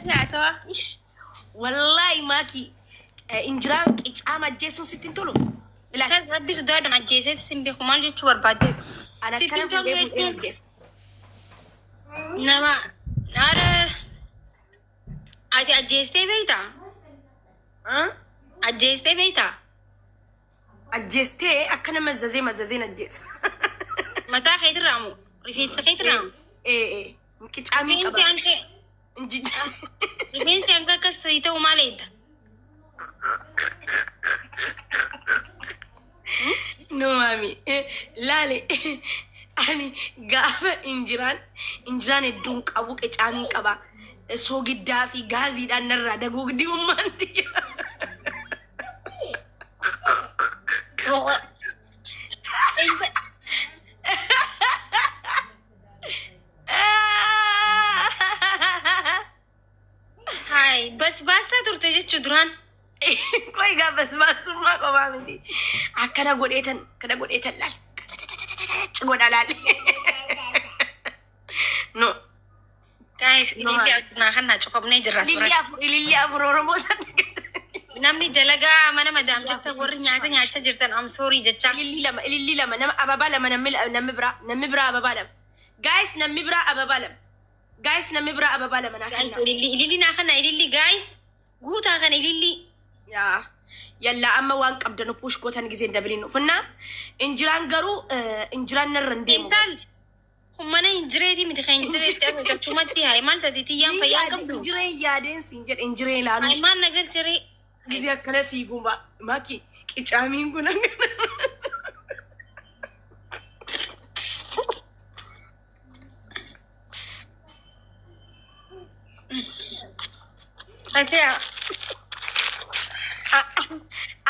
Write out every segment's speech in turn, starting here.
Akkasii haasawaa. Ish. Wallaahi maakii injiraan qicaama ajjeesuun sitti hin tolu. Ilaali. Kan rabbi sodaadhaan ajjeeseeti sin beeku maal jechuu barbaadde? An Sitti akkana hin tolu fuudhee fuudhee jechuun ajjeesa. nama ara ati ajjeestee beektaa? Ah? Ajjeestee beektaa? Ajjeestee akkana mazzazee mazzazeen ajjeesa. Mataa keetirraa moo? Rifeensa keetirraa moo? Ee ee qicaamiin Rifeensi qaba. hanga Injija. rifeensi hanga akkas ta'u maal eedda? No maami. Laale ani gaafa injiraan injiraan hedduun qabu qicaamiin qaba. Soogiddaa fi gaaziidhaan narraa daguugdii ummaan tiyya. Hai, basbaasaa turte jechuu duraan. Qoy gaa basbaasummaa qofaa miti. Akkana godheetan akkana godheetan laal. Qacacacacacac godha laal. No. Guys, No. ililli afurnaa kana cufamnee jirra Ililli suuraa. afur ililli afur Oromoo sana. Namni dalagaa mana madaam jirtan warri nyaata nyaachaa jirtan I'm sorry jecha. Ililli lama ililli lama nama ababaa lama namni namni biraa namni biraa ababaa lama. Guys namni biraa ababaa lama. Guys namni biraa ababaa lama naa Guys, kennaa. ililli ililli naa kana ililli guys guutaa kana ililli. Yaa yallaa amma waan qabdan push gootan giseen dabiliin dhufnaa. Injiraan garuu injiraan narra hin deemu. Intal kun mana hin jireeti miti kan hin jireetti hafe jechumatti hayi maal taate tiyyaan Ni fayyaan yaade qabdu. injireen yaadeen siin jedhe injireen ilaaluu. Hayi maal na galcheree. Gisee akkana fiigu maki qicaamiin kun akkana. Fatiha.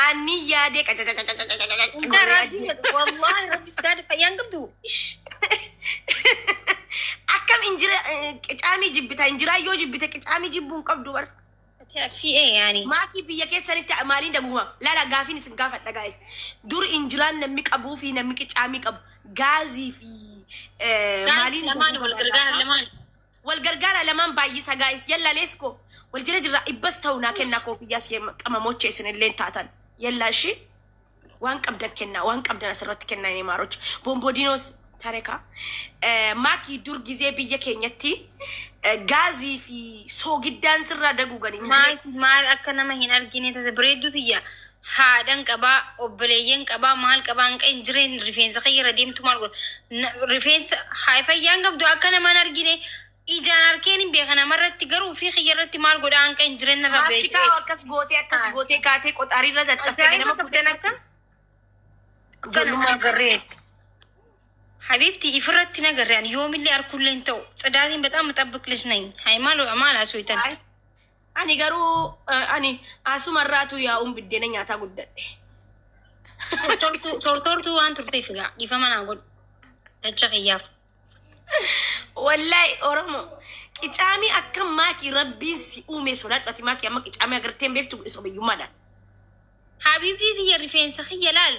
Ani yaadee qacacacacacacacac Intal godhee rabbi ajjeesa. wallahi rabbi sodaadha fayyaan qabdu. Ish. Akkam injira qicaamii jibbita injiraa yoo jibbite qicaamii jibbuu hin qabdu bara. Fatiha fi'ee yaani. Maakii biyya keessanitti maaliin daguma? Laala gaafiin isin gaafadha guys. Dur injiraan namni qabuu fi namni qicaamii qabu gaazii fi Guys maaliin lamaan wal gargaara lamaan. Wal gargaara lamaan baay'isa guys. Yalla let's go. Wal jala jirra ibbas ta'u naa kennaa koofiyyaas qamamocha isin illee taatan. Yalla ishii waan qabdan kennaa waan qabdan asirratti kennaa inni maarocha. Bombodiinoos tarekaa. Maakii dur gizee biyya keenyatti gaazii fi soogiddaan sirraa daguugan injiree. Maal maal akka nama hin argine tasa bareedduu tiyya haadhan qabaa obboleeyyan qabaa maal qabaa hanqa hin jireen rifeensa kiyya irra deemtu maal godha rifeensa haa fayyaan qabdu akka nama hin argine ijaan arkeen hin beeka namarratti garuu ofii kiyya irratti maal godha hanqa hin jireen narra Maastikaa beekee. akkas gootee akkas gootee kaatee qoxaarii irra tattafte Ajaa'iba ganama qabdan akka akka nama ijoollummaa agarreetti. Habibti ifirratti nagarre ani yoomillee arkullee hin ta'u tsidaatiin በጣም የምጠብቅ ልጅ ነኝ። ሀይ maal maal asooytan. Ani garuu ani asumarraatu yaa'uun biddeena nyaataa guddadhe. Tortortuu waan turteef egaa dhiifama naa godhu. Dacha kiyyaaf. Wallahi Oromoo qicaamii akka maakii rabbiin si uume sodaadhu ati maakii amma qicaamii agartee hin beektu sobiyyummaadhaan. Habiibtii tiyya rifeensa kiyya laal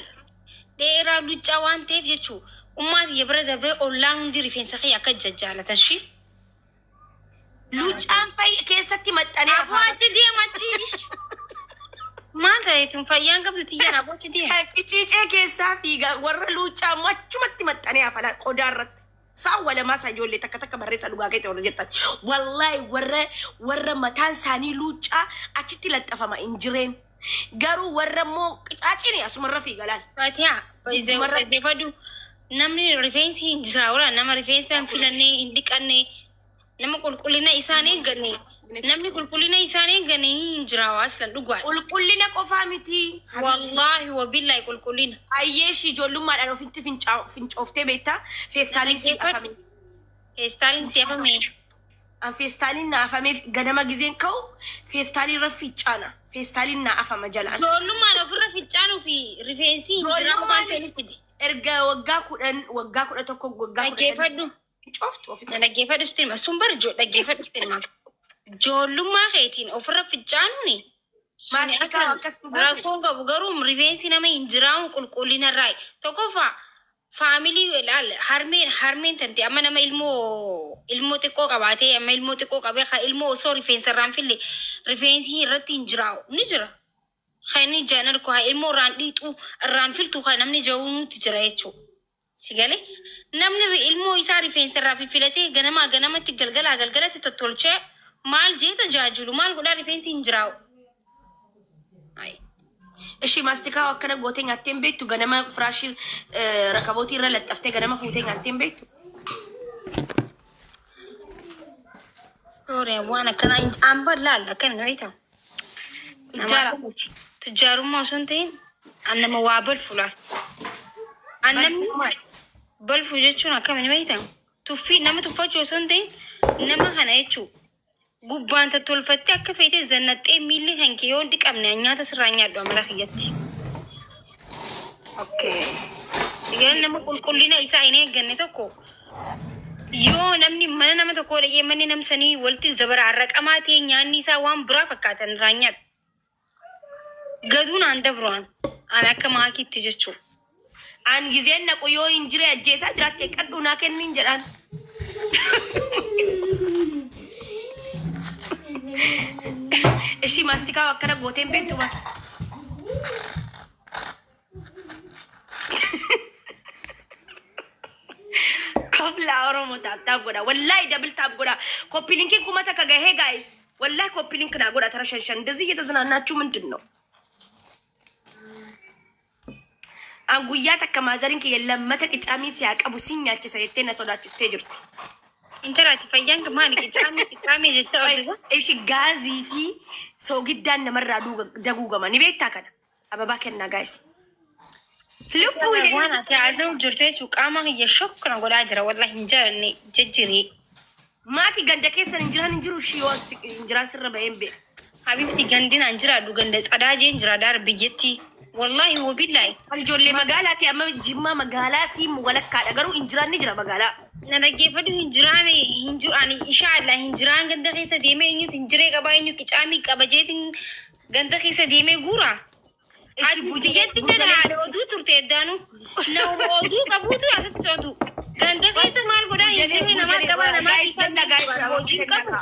dheeraa luccaa waan ta'eef jechuu ummaa tiyya bira dabree ollaan hundi rifeensa kiyya akka jajjaalatan shi. Luccaan fayya keessatti maxxanee Aboo afaan. achi deema achi. Maal ta'e tun fayyaan qabdu tiyyaan aboo achi deema. Kan qiciicee keessaa fiigaa warra luuccaa immoo achumatti maxxanee afala qodaa irratti. Saawwa lamaa isaa ijoollee takka takka barreessa dhugaa keessa warra jettan. Wallaahi warra warra mataan isaanii luuccaa achitti laxxafama hin jireen. Garuu warra immoo qicaacini asumarra fiiga laal. Fatiha Gubbummarra dhaggeeffadhu namni rifeensi hin jira wala nama rifeensa hin filanne hin dhiqanne nama qulqullina isaan eegganne namni qulqullina isaan eegganne hin jira waa aslan dhugaadha. Qulqullina qofaa miti. Habiibti. Wallaahi wabillahi qulqullina. Ayyee ishii ijoollummaadhaan ofitti fincooftee beektaa feestaaliin si Dhaggeeffadhu. afame. Feestaaliin si afame. An feestaaliin na afameef ganama gizeen ka'u feestaaliin irra ficcaana. Feestaaliin na afama jalaan. Ijoollummaan ofirra ficcaanuu fi rifeensi hin jira Ijoollummaan waan ta'eef fide. erga waggaa 10 waggaa 11 waggaa 13 Dhaggeeffadhu. fincooftu ofitti. Na dhaggeeffadhu sitti hima. Sun bar dhaggeeffadhu sitti hima. Ijoollummaa keetiin ofirra ficcaanuuni suni Maastikaa akka akkas dhugatu. rakkoon qabu garuu rifeensi nama hin jiraa'u qulqullina irraa. Tokkoffaa Family laal, harmeen tante amma nama ilmoo xiqqoo qabaatee, amma ilmoo xiqqoo qabee, ka ilmoo osoo rifeensa irraan fille rifeensi irratti hin jiraa'u ni jira. Kan inni ijaan argu haa ilmoo irraan dhiixuu irraan filtu kan namni jawuutu jira jechuudha. Si galee, namni ilmoo isaa rifeensa irraa fiffilatee ganamaa ganamatti, galgalaa galgalatti tottolchee maal jee tajaajilu, maal godhaa, rifeensi hin jiraa'u. Ayi. Ishi, maastikaa akkana gootee nyaattee hin beektu? Ganama firaashii rakabootii irra laxxaftee ganama fuutee nyaattee hin beektu? Sorry, waan akkanaa hin caambar laal akkami na beektaa? Tujjaara. Tujjaarummaa osoo hin ta'in, an nama waa balfu laal. An namni Balfu maali? Balfu jechuun akkami na beektaa? Tuffii nama tuffachuu osoo hin ta'in, nama kana jechuun gubbaan tottolfattee akka feete zannaxxee miilli kan kee yoo hin dhiqamne an nyaata sirraa nyaadhu amala kiyyatti. Okay. Sigalan, nama qulqullina isaa hin eegganne tokko, yoo namni mana nama tokkoo dhaqee manni namsanii walitti zabaraarraqamaa ta'e, nyaanni isaa waan biraa fakkaatan irraa nyaadhu. Gaduun aan dabru'an an akka maakiitti jechuudha. An gizeen naqu yoo hin jire ajjeesaa jiraatte qadhuu naa kenniin jedhaan. Ishi, maastikaa akkana gooteen beektu maki? Koflaa Oromoo, tap tap godha. Wallahi double tap godha. Copy linkiin 1000 gahee, guys. Wallahi copy link naa godha tara shan shan. እንደዚህ እየተዝናናችሁ ምንድን ነው? An guyyaa takka maazariin kiyya lammata qicaamii si haa qabu sin nyaachisa jettee na sodaachistee jirti. Intala, ati fayyaan maali, qicaamii qicaamii jecha oolchisa? Ishi, gaazii fi soogiddaan namarraa daguugama. Ni beektaa kana? Ababaa kennaa, guys. Lubbuu. Waan ati haasa'u jirtu jechuun qaama kiyya shokkana godhaa jira, wallahi hin jaalanne jajjiree. Maaki, ganda keessan injiraan hin jiru? Ishii, yoo injiraan sirra baheen beeka. Habibti, gandin an jiraadhu ganda tsadaa jeen jira daar biyyatti. Wallahi wabillahi. Kan ijoollee magaalaati, amma Jimmaa magaalaa siin walakkaadha, garuu injiraan ni jira magaalaa. Na dhaggeeffadhu, hin jiraan, hin jiru ani inshallah hin jiraan ganda keessa deemee eenyutu hin jiree qabaa, eenyu qicaamii qaba jeetiin ganda keessa deemee guura. Ishi, Ati buujalee biyyatti gada haadha oduu turte eddaanu. Nama oduu qabuutu asitti oduu. Ganda keessa maal godhaa hin jirre namaa qabaa namaa Guys, kennaa, guys, hojii qabu.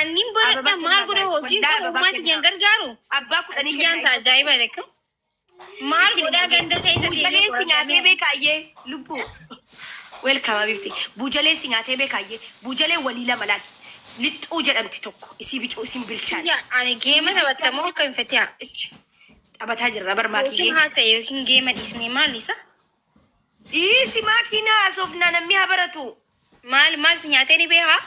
Annin baradha, maal godha, hojii qabu, uummata kiyyan gargaaru. Abbaa 10 Kiyyaan kennaa. ta'a ajaa'iba jechuun. Maal godhaa ganda keessa Buujalee si nyaatee beekaayyee lubbuu. Welcome, habibti. Buujalee si nyaatee beekaayyee? Buujalee walii lama laal. Lixxuu jedhamti tokko, isii bicuu isiin bilchaan. Ani geema taphattamoo akkam fetiyaa? Ishi, taphataa jirra bar Yookiin maakiyyee. haa ta'e yookiin geema dhiisnee maal isa? Dhiisi maakiinaa, haasofnaa, namni haa baratu. Maal maal si nyaatee ni beekaa?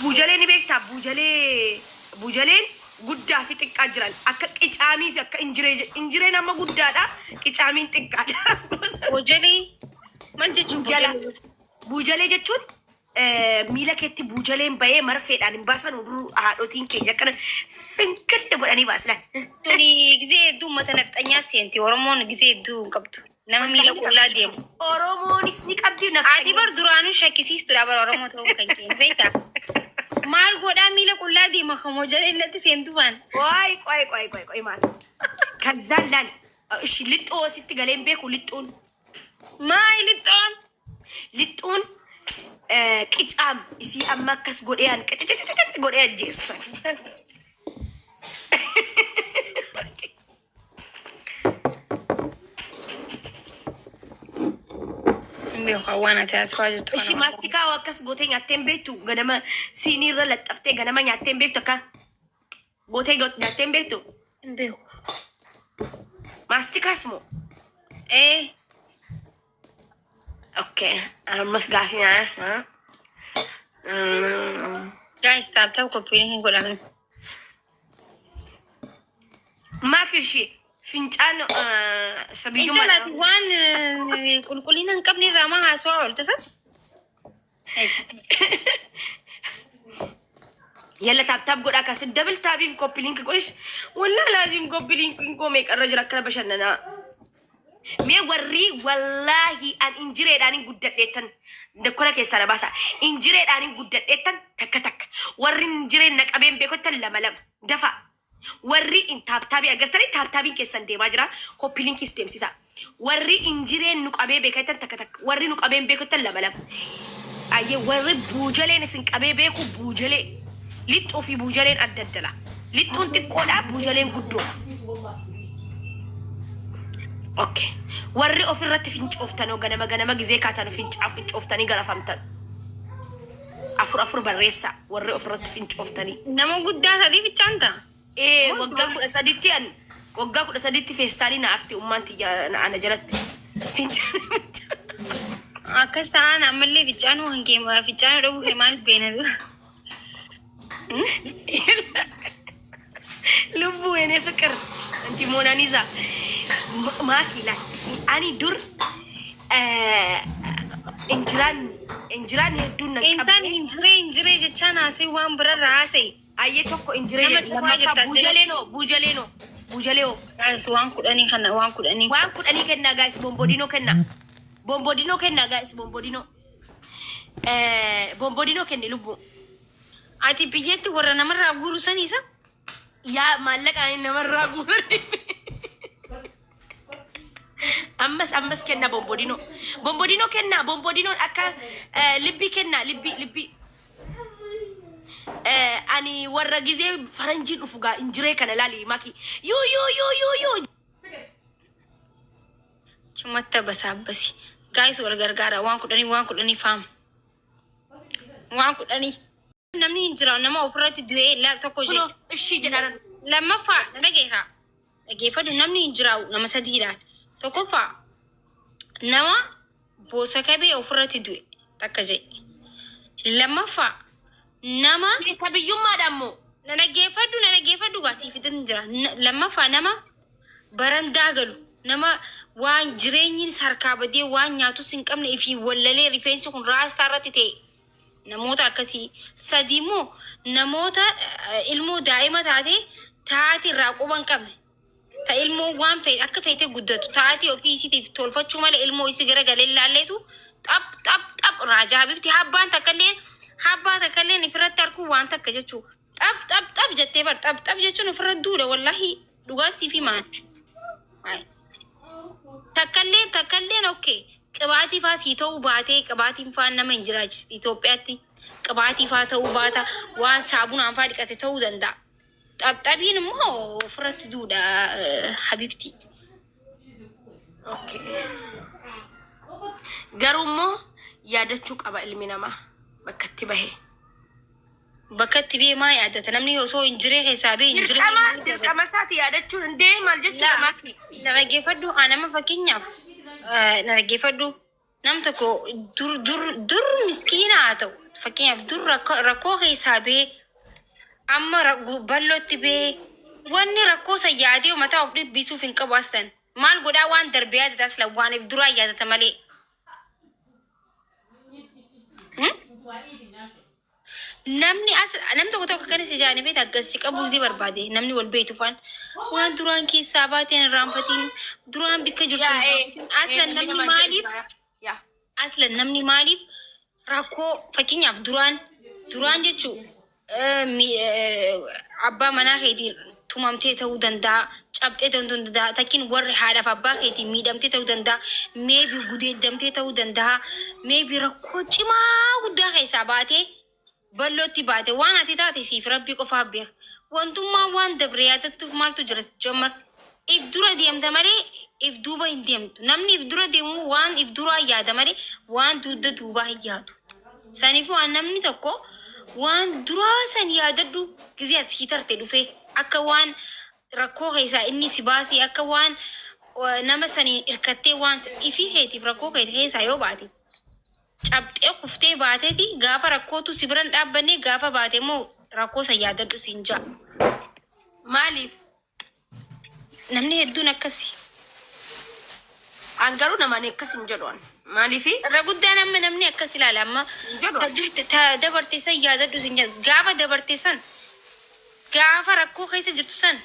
Buujalee ni beektaa? Buujalee, buujaleen guddaa fi xiqqaa jiran, akka qicaamii fi akka injiree. Injireen amma guddaadha, qicaamiin xiqqaadha. Bojalee maal jechuun? Buujala. Bojalee. Buujalee jechuun miila keetti buujaleen bahee marfeedhaan hin baasan dur haadhotiin keenya, akkana finqilli godhanii baaslan. Tuni gizee hedduu uummata nafxanyaa seenti. Oromoon gizee hedduu hin qabdu. Nama miila qullaa deemu. Oromoonis ni qabdi. Ati bar duraanuu shakkisiistuudha bara Oromoo ta'uu kan kee beektaa? Maal godhaa miila qullaa deema kamoo jala innatti seentu waan. Qoy, qoy, qoy, qoy, qoy, maati. Kazzaan laal. Ishi, lixxoo sitti galeen beeku lixxuun? Maali lixxoon? Lixxuun qicaam isii amma akkas godhee an qicicicicic godhee ajjeessu. Hin beeku waan ati haasawaa jirtu Ishi, kana. maastikaa akkas gootee nyaattee hin beektu? Ganama siinii irra laxxaftee ganama nyaattee hin beektu? Akka gootee nyaattee hin beektu? Hin beeku. Maastikaas moo? Ee. Okay. Ammas gaafii naa. Guys, tap tap, qophiin hin godhamne. Maaki, ishee fincaan sabiyyummaa. Intala, ati waan qulqullina hin qabne irraa maa haasawaa oolte sa? Yalla, tap tap godhaa kasin, double tapiif copy link godhish. Wallaa laazim copy linkiin koo meeqarra jira akkana bashannanaa. Mee warri wallaahi an injireedhaan hin guddadheettan dakkona keessaa na baasa. Injireedhaan hin guddadheettan takka takka. Warri injireen na qabeen beekottan lama lama. Dafa. Warri in tap tapii agartanii, tap tapiin keessan deemaa jira. Copy linkiis deemsisa. Warri injireen nu qabee beekatan takka takka. Warri nu qabeen beekatan lama lama. Ayyee, warri buujaleen isin qabee beeku buujalee. Lixxuu fi buujaleen adda addala. Lixxuun xiqqoodha, buujaleen guddoodha. Okay. Warri ofirratti fincooftanoo ganama ganama gizee kaatan fincaaf fincooftanii garafamtan. Afur afur barreessaa warri ofirratti fincooftanii. Nama guddaa sadii ficcaan ta'a. Ee, waggaa 13tti an waggaa 13tti feestaalii na afti ummaan tiyya ana jalatti. Fincaan fincaan. Akkas ta'an ammallee ficcaanuu kan kee ficcaanuu dhabuu kee maaliif beenatu? Lubbuu የኔ ፍቅር anti Moonaniza maaki laal, ani dur injiraan injiraan hedduun nan Intaan qabne. Hinjiree hinjiree jechaan haasa'e waan birarra haasa'e. Ayyee, tokko injiree Nama jedhu cumaa lammaffaa jirta buujalee noo, buujalee noo, buujalee hoo? Guys, waan 10 kana, waan 10. Waan 10 kennaa guys, bombodinoo kennaa, bombodinoo kennaa guys, bombodinoo, bombodinoo kenni lubbuu. Ati biyyatti warra namarraa guuru saniisa? Yaa, maallaqa ani namarraa guuranii. Ammas ammas kenna, bombodinoo, bombodinoo kennaa, bombodinoon akka libbii kennaa, libbii libbii. Ani warra gizee faranjiin dhufu gaa injiree kana laali maki yuu yuu yuu yuu yuu. Chumatta basaabbasi. Guys, wal gargaara, waan 10, waan 10 faama. Waan 10. Namni hin jira nama ofirratti du'ee tokko Kunoo jedhe. Ishii jedhaan. Lammaffaa na dhageeffa. Dhageeffadhu, namni hin jiraatu nama sadiidhaan. Tokkoffaa, nama boosa kabee ofirratti du'e takka jedhe. Lammaffaa, nama Isa biyyummaadhaan moo? Na dhaggeeffadhu, na dhaggeeffadhu, waa siif fitan jira. Lammaffaa, nama barandaa galu, nama waan jireenyi harkaa badee waan nyaatus hin qabne ifii wallalee rifeensi kun raastaa irratti ta'e, namoota akkasii. Sadi immoo namoota ilmoo daa'ima taate taate irraa quba hin qabne, ta ilmoo waan feete akka feete guddatu taate ofii isiitiif tolfachuu malee ilmoo isii gara galee laalleetu xap xap xap raajaa habibti habbaan takka illee habbaa takka illee ofirratti arguu waan takka jechuu xap xap xap jettee bar xap xap jechuun ofirra duudha, wallahi dhugaa siif himaan. Takkallee takkalleen okay, qibaatii faa sii ta'uu baatee qibaatiin faa nama hin jiraachisti Itoophiyaatti, qibaatii faa ta'uu baata, waan saabunaan faa dhiqate ta'uu danda'a. Xapxabiin immoo ofirratti duudha, habibti. Okay. Garuu immoo yaadachuu qaba ilmi namaa bakka itti bahe. Bakka itti bee maa yaadata namni osoo hin jiree keessaa bee hin jiree? Dirqama dirqama isaati yaadachuun hundee maal jechuudha maaki? Na dhaggeeffadhu, haa nama fakkeenyaaf na dhaggeeffadhu, nam tokko dur dur dur miskiina haa ta'u, fakkeenyaaf dur rakkoo keessaa bee amma bal'ootti bee wanni rakkoo san yaadee mataa of dhibbisuuf hin qabu, aslan maal godhaa waan darbe yaadata, aslan waan if duraa yaadata malee. Namni as namni tokko tokko akkanas ijaanii beekta akkas si qabuu si barbaade namni wal beektu faan waan duraan keessaa baateen irraanfatiin, duraan bikka jirtu Yaa ee. hin irraanfatin. Aslan namni maaliif Yaa. Aslan namni maaliif rakkoo fakkeenyaaf duraan duraan jechuun abbaa manaa keetiin tumamtee ta'uu danda'a, cabxee ta'uu danda'a, takkiin warri haadhaaf abbaa keetiin miidhamtee ta'uu danda'a, maybe gudeeddamtee ta'uu danda'a, maybe rakkoo cimaa guddaa keessaa baatee bal'ootti baate, waan ati taate siif rabbii qofaaf beeka. Wantummaa waan dabre yaadattuuf maaltu jira jammar? If dura deemta malee if duuba hin deemtu. Namni if dura deemu waan if duraa yaada malee waan dugda duubaa hin yaadu. Saniifuu waan namni tokko waan duraa san yaadadhu gizee ati sii tarte dhufee akka waan rakkoo keessaa inni si baasee, akka waan nama saniin hirkattee waan ifii keetiif rakkoo kee keessaa yoo baate cabxee kuftee baateeti gaafa rakkootu si biran dhaabbanne, gaafa baate immoo rakkoo san yaadadhu siin ja'a. Maaliif? Namni hedduun akkasi. An garuu namaan akkas hin jedhu an. Maaliifi? Irra guddaan amma namni akkas ilaala amma Hin jedhu. Ta dabarte san yaadadhu siin jedha. Gaafa dabarte san, gaafa rakkoo keessa jirtu san,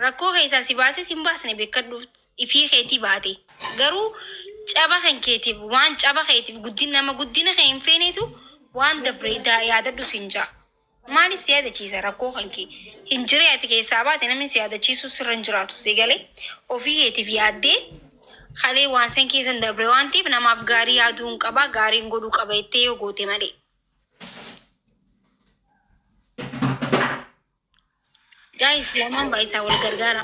rakkoo keessaa si baasee si hin baasne beekadhu, ifii keetii baate. Garuu caba kan keetiif, waan caba keetiif guddina nama guddina kee hin feeneetu waan dabre yaadadhu siin ja'a. Maaliif si yaadachiisa rakkoo kan kee? Hin jiree ati keessaa baate namni si yaadachiisu sirra hin jiraatu. Si galee ofii keetiif yaaddee Kalee waan san keessan dabre waan ta'eef namaaf gaarii yaaduu hin qabaa, gaariin godhuu qaba jettee yoo goote malee. Guys, lamaan baay'isaa wal gargaara.